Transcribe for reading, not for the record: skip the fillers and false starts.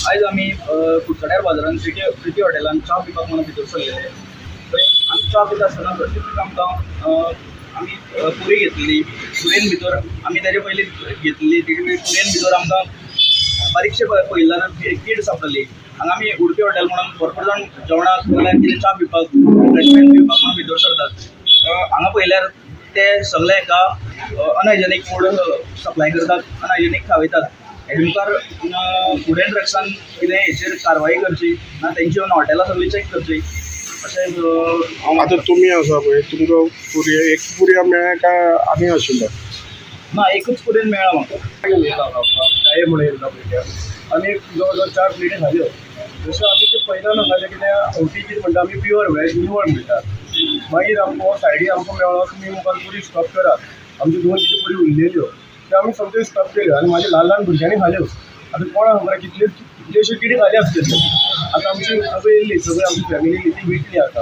आयज आमी कुडचड्यार बाजारान प्रिटी प्रिटी हॉटेलान च्या पिवपाक म्हणून भितर सरलेले. थंय आमी च्या पिता आसतना हरशींच आमकां आमी पुरी घेतलेली. पुरयेन भितर आमी तेजे पयलीं घेतलेली तेजे मागीर पुरयेन भितर आमकां बारीकशें पळयलें जाल्यार कीड सांपडली. हांगा आमी उडपी हॉटेल म्हणून भरपूर जाण जेवणाक नाल्यार कितें च्या पिवपाक, रिफ्रेशमेंट पिवपाक म्हणून भितर सरतात. हांगा पळयल्यार ते सगळे हेका अनहायजेनीक फूड सप्लाय करतात, अनहायजेनीक खावयतात. हेजे मुखार फूड एंड ड्रग्सान कितें हेचेर कारवाई करची ना तेंची येवन हॉटेलां सगळीं चॅक करची अशें हांव आतां तुमी आसा पळय, तुमकां पुरये एक पुरया मेळ्ळें काय आनी आशिल्लें? ना, एकूच पुरयेन मेळ्ळा म्हाका. चाये म्हणून येयला पळय, आमी जवळ जवळ चार प्लेटी खाल्यो. जशें आमी ते पयल्यान खालें, कितें औटी कितें म्हणटा, आमी प्युअर वेज निवळ म्हणटात. मागीर आमकां हो सायडीक आमकां मेळ्ळो, तुमी मुखार पुरी स्टॉप करात. आमच्यो दोन कितें पुरी उरलेल्यो, त्यो आमी सोमत्यो स्टॉप केल्यो आनी म्हाज्या ल्हान ल्हान भुरग्यांनी खाल्यो. आतां कोणाक खबर कितल्यो कितल्योश्यो किडी खाली आसतल्यो. आतां आमची सगळी येयल्ली, सगळी आमची फॅमिली येयल्ली, ती विटली आतां.